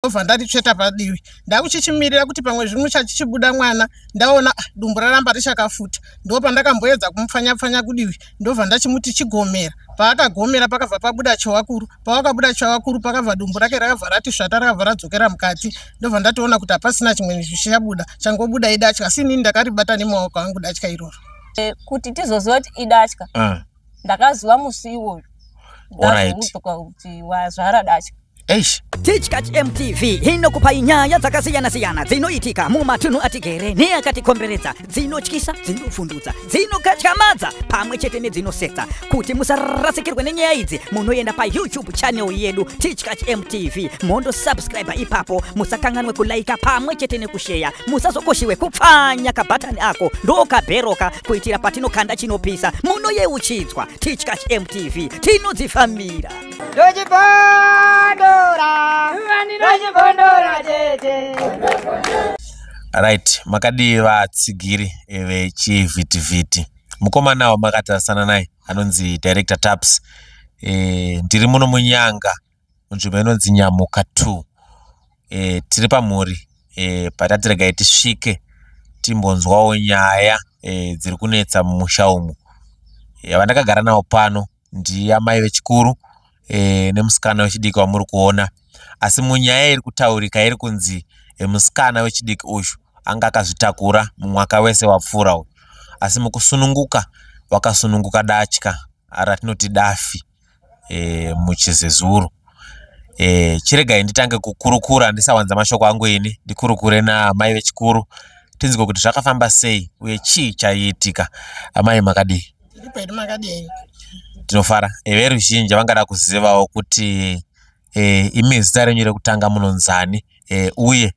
Ndobva ndaritsveta padivi, ndakuchichimirira kuti pamwe zvimwe chachichibuda mwana. Ndaona ah, dumbu raramba richakafuta. Ndopandakamboedza kumupfanya-pfanya kudivi, ndobva ndachimuti chigomera. Paakagomera pakabva pabuda chewakuru. Pawakabuda chewakuru pakabva dumbu rake rakabva rati svata, rakabva radzokera mukati. Ndobva ndatoona kuti hapasina chimwe chichabuda, changobuda idatya. Asi inini ndakaribata nemaoko angu datya iroro. Kuti tizoziva kuti idatya, ndakaziva musi iwoyo ndazoudzwa kuti wazvara datya. Eish. Tichkach MTV inokupai nyaya dzakasiyana-siyana dzinoitika mumatunhu atigere neakatikomberedza, dzinotyisa, dzinovhundutsa, dzinokatyamadza pamwe chete nedzinosetsa. Kuti musarasikirwe nenyaya idzi, munoenda paYouTube channel yedu Tichkach MTV, mondosubscribe ipapo. Musakanganwe kulaika pamwe chete nekusheya. Musazokoshiwe kupfanya kabhatani ako ndokabheroka, kuitira patinokanda chinopisa munoyeuchidzwa. Tichkach MTV, tinodzifambira. Ndochibondora, ndochibondora tete. Right, makadii vatsigiri vechivhitivhiti? Mukomana wamakatarisana naye anonzi Director Taps. Ndiri muno muNyanga, munzvimbo inonzi Nyamuka 2. Tiri pamhuri patati regai tisvike timbonzwawo nyaya dziri kunetsa mumusha umu. Vandakagara navo pano ndiamai vechikuru nemusikana wechidiki wamuri kuona. Asi munyaya iri kutaurika iri kunzi musikana wechidiki uyu anga akazvitakura mumwaka wese wapfuura uyu, asi mukusununguka wakasununguka datya ratinoti dafi muchizezuru. Chiregai nditange kukurukura, ndisawanza mashoko angu ini, ndikurukure naamai vechikuru tinzwe kuti zvakafamba sei uye chii chaiitika. Amai, makadii? Tiri pedu, makadii? Tinofara. Veruzhinji vangada kuzivawo kuti imi zita renyu rekutanga munonzani, uye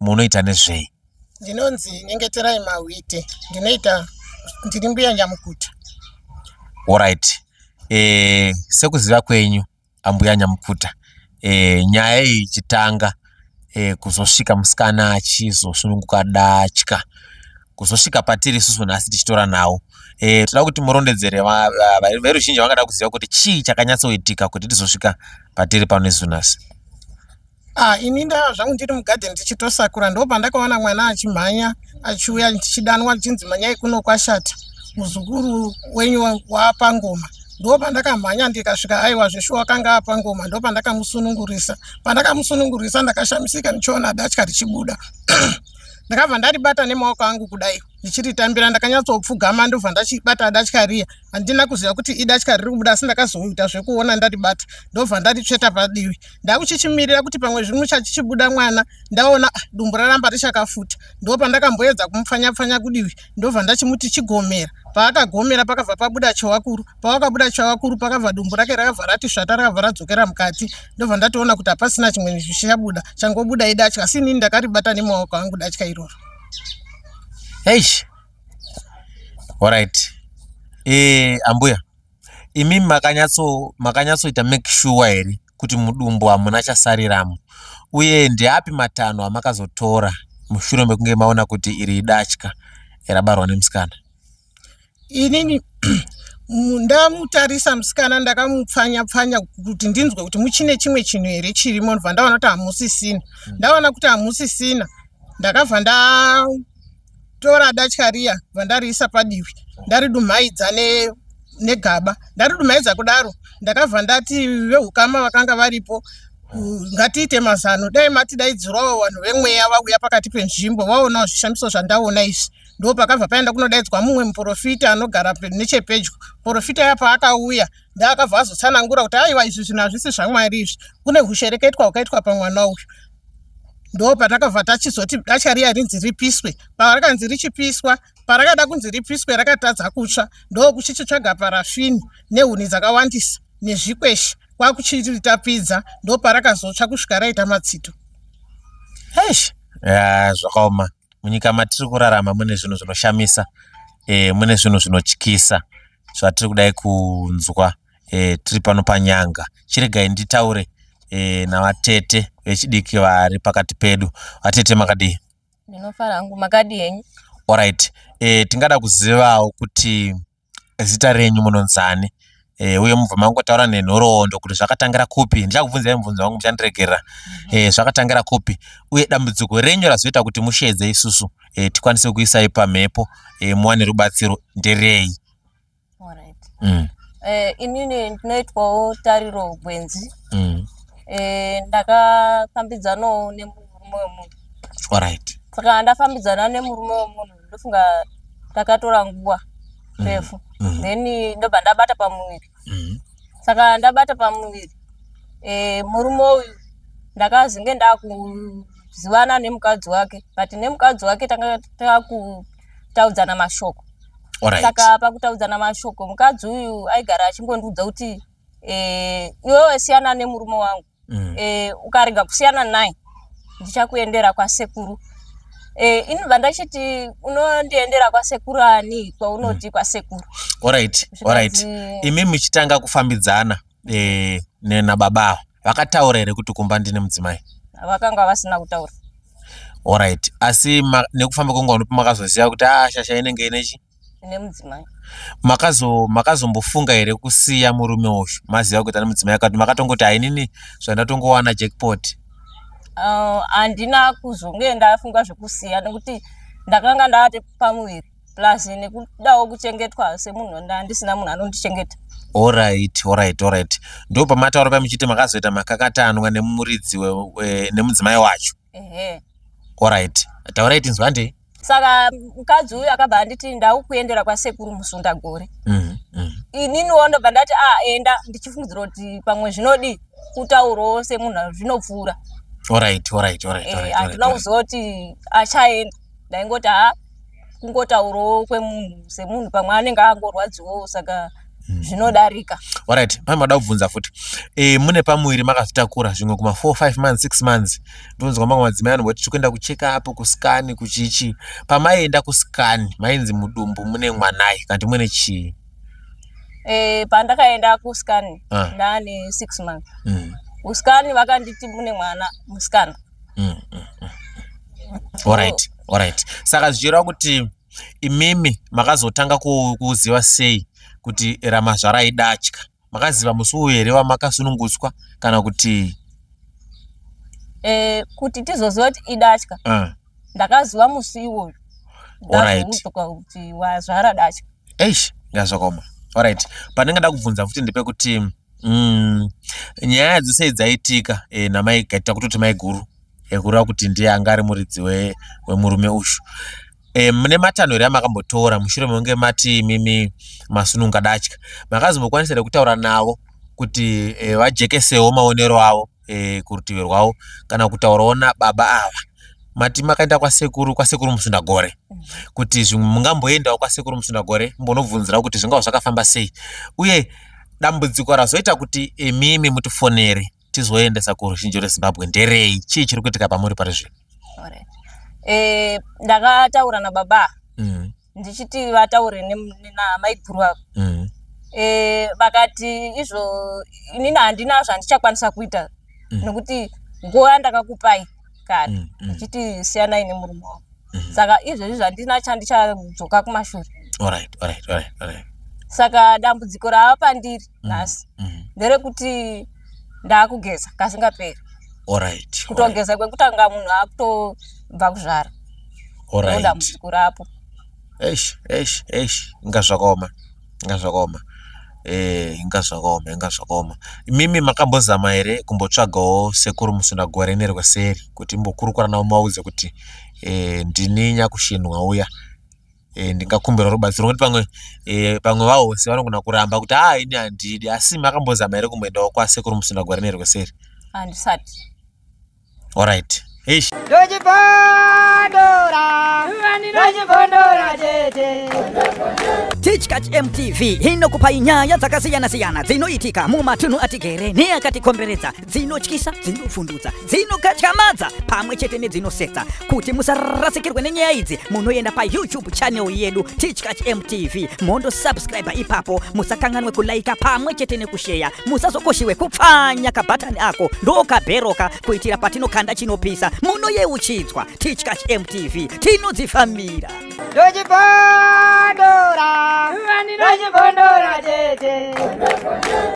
munoita nezvei? Ndinonzi Nyengeterai Mawite, ndinoita, ndiri mbuya nyamukuta. Alright, sekuziva kwenyu ambuya nyamukuta, nyaya iyi ichitanga, kuzosvika musikana achizosununguka datya, kuzosvika patiri isusu nhasi tichitora nhau, toda kuti murondedzere veruzhinji vangada kuziva kuti chii chakanyatsoitika kuti tizosvika patiri pano isu nhasi. Ah, ini ndava zvangu ndiri mugadheni tichitosakura, ndo pandakaona mwana achimhanya achiuya, ndichidanwa ndichinzi, "Mhanyai kuno, kwashata, muzukuru wenyu waapa ngoma." Ndo pandakamhanya ndikasvika, aiwa, zveshuwa akanga apa ngoma. Ndo pandakamusunungurisa. Pandakamusunungurisa ndakashamisika ndichiona datya richibuda. Ndakabva ndaribata nemaoko angu kudai ndichiritambira, ndakanyatsopfugama, ndobva ndachibata datya riya. Handina kuziva kuti idatya riri kubuda, asi ndakazoita zvekuona ndaribata. Ndobva ndaritsveta padivi, ndakuchichimirira kuti pamwe zvimwe chachichibuda mwana. Ndaona ah, dumbu raramba richakafuta. Ndo pandakamboedza kumupfanya-pfanya kudivi, ndobva ndachimuti chigomera. Paakagomera pakabva pabuda chewakuru. Pawakabuda chewakuru pakabva dumbu rake rakabva rati svata, rakabva radzokera mukati. Ndobva ndatoona kuti hapasina chimwe chichabuda, changobuda idatya. Asi inini ndakaribata nemaoko angu datya iroro. Eish, alright. Ambuya, imi makanyatsoita make sure here kuti mudumbu hamuna chasariramo, uye ndeapi matanho amakazotora mushure mekunge maona kuti iri idatya rabarwa nemusikana? Inini ndamutarisa musikana, ndakamupfanya pfanya kuti ndinzwe kuti muchine chimwe chinhu here chirimo. Ndobva ndaona kuti hamusisina. Ndaona kuti hamusisina, ndakabva ndatora datya riya, bva ndariisa padivi, ndaridumhaidza negaba. Ndaridumhaidza kudaro, ndakabva ndati veukama vakanga varipo, ngatiite mazano, dai matidaidzirawo vanhu vemweya vauya pakati penzvimbo vaonawo zvishamiso zvandaona izvi. Ndo pakabva paenda kunodaidzwa mumwe muprofita anogara nechepedyo. Muprofita ya paakauya, ndaakabva azotsanangura kuti aiwa, izvi zvinhu hazvisi zvaMwari izvi, kune hushereketwa hwakaitwa pamwana uyu. Ndo patakabva tachizoti datya riya rinzi ripiswe. Parakanzi richipiswa, parakada kunzi ripiswe rakatadza kutsva. Ndokuchichitsvaga parafini nehuni dzakawandisa nezvikwesha, kwakuchiritapidza, ndo parakazotsva kusvika raita matsito. Eish, ya, zvakaoma. Munyika matiri kurarama mune zvinhu zvinoshamisa, mune zvinhu zvinotyisa zvatiri kudai kunzwa. Tiri pano paNyanga. Chiregai nditaure navatete vechidiki vari pakati pedu. Vatete, makadii? Ndinofara hangu, makadii henyu? Alright, tingada kuzivawo kuti zita renyu munonzani, Uye mubva mangotaura nenhoroondo kuti zvakatangira kupi. Ndichakubvunzai mubvunzo wangu, muchandiregerera. Zvakatangira kupi uye dambudziko renyu razoita kuti mushedze isusu tikwanise kuisai pamhepo, muwane rubatsiro nderei? Alright. Inini ndinoitwawo Tariro Gwenzi. Ndakafambidzanawo nemurume wemunhu. Alright. Saka ndafambidzana nemurume wemunhu, ndofunga takatora nguva refu. Then ndobva ndabata pamuviri. Saka ndabata pamuviri, murume uyu ndakazenge ndakuzivana nemukadzi wake, but nemukadzi wake tanga takutaudzana mashoko. Alright. Saka pakutaudzana mashoko, mukadzi uyu aigara achingondiudza kuti iwewe siyana nemurume wangu. Ukarega kusiyana naye ndichakuendera kwasekuru. Inobva ndachiti unondiendera kwasekuru ani kwaunoti kwasekuru? Alright, alright. Zvikanzi- Imi muchitanga kufambidzana nababa ava, vakataura here kuti kumba ndine mudzimai? Vakanga vasina kutaura. Alright. Asi nekufamba kwenguva ndipo makazoziva kuti shasha inenge inechi? Ine mudzimai. Makazombofunga here kusiya murume uyu maziva kuti ane mudzimai, akati makatongoti hainini zvandatongowana jackpot? Handina kuzonge ndafunga zvekusiya nekuti ndakanga ndati pamuviri, plus nekudawo kuchengetwa semunhu, ndandisina munhu anondichengeta. Alright, alright, alright. Ndo pamataura pamuchiti makazoita makakatanwa nemuridzi nemudzimai wacho. Ehe. Alright, taurai tinzwa handei. Saka mukadzi uyu akabva anditi ndaukuendera kwasekuru Musundagore. Ininiwo ndobva ndati enda, ndichifungidzira kuti pamwe zvinodi kutaurawo semunhu zvinopfuura. Alright, alright, alright, alright, Handina alright. kuziva kuti achaenda, ndaingoti ha, kungotaurawo kwemunhu semunhu, pamwe anenge angorwadziwawo, saka zvinodarika. Alright, pane mada kubvunza futi. Mune pamuviri makazvitakura zvimwe kuma 4 5 months, 6 months. Ndonzwa mamwe madzimai anomboti tiri kuenda kucheck up, kuscan, kuchichi. Pamaienda kuscan mainzi mudumbu mune mwanai kana kuti mune chii? Pandakaenda kuscan ndane 6 months. Kuscan vakanditi mune mwana musikana. Alright, alright. Saka zvichireva kuti imimi makazotanga kuziva sei kuti ramazvara idatya? Makaziva musi uyu here wamakasununguswa kana kuti? Kuti tizoziva kuti idatya, ndakaziva musi iwoyo. Ndazoudzwa kuti wazvara datya. Eish, ngazvakaoma. Alright, pandinge ndakubvunza futi ndepekuti nyaya dzese dzaitika namai gaita kutoti mai guru, kureva kuti ndiye anga ari muridzi wemurume uyu. Mune matanho here amakambotora mushure mekunge mati mimi masununga datya? Makazombokwanisa here kutaura navo kuti vajekesewo maonero avo kurutivi rwavo, kana kutaurawo nababa ava? Mati makaenda kwasekuru Musundagore, kuti zvimwe mungamboendawo kwasekuru Musundagore mbonobvunzira kuti zvingava zvakafamba sei, uye dambudziko razoita kuti imimi mutifonere tizoendesa kuruzhinji rweZimbabwe nderei? Chii chiri kuitika pamuri pari zvino? Alright. Ndakataura nababa ndichiti vataure namaiguru avo. Vakati izvo inini handina zvandichakwanisa kuita nekuti nguva yandakakupai kare ndichiti siyanai nemurume wangu, saka izvezvi zvandina chandichadzoka kumashure. Alright, alright, alright, alright. Saka dambudziko rava pandiri nhasi nderekuti ndaakugeza kasingaperi. Kutogeza kwekutanga munhu akutobva kuzvara. Alright. Dambudziko rapo. Eish, eish, eish, inga zvakaoma, inga zvakaoma. Inga zvakaoma, inga zvakaoma. Mimi makambozama here kumbotsvagawo sekuru Musundagore nerweseri kuti mbokurukura navo muvaudze kuti ndini nyakushinwa uya, ndingakumbira rubatsiro? Nokuti pamwe vahosi vanogona kuramba kuti ini handidi. Asi makambozama here kumboendawo kwasekuru Musundagore nerweseri? Handisati. Alright. Eish. Ndochibondora, ndochibondora chete. Tichkach MTV inokupai nyaya dzakasiyana-siyana dzinoitika mumatunhu atigere neakatikomberedza, dzinotyisa, dzinovhundutsa, dzinokatyamadza pamwe chete nedzinosetsa. Kuti musarasikirwe nenyaya idzi, munoenda paYouTube channel yedu Tichkach MTV, mondosubscribe ipapo. Musakanganwe kulaika pamwe chete nekusheya. Musazokoshiwe kupfanya kabhatani ako ndokabheroka, kuitira patinokanda chinopisa munoyeuchidzwa. Tichkach MTV, tinodzifambira. Ndochibondora. Vaninochibondora chete.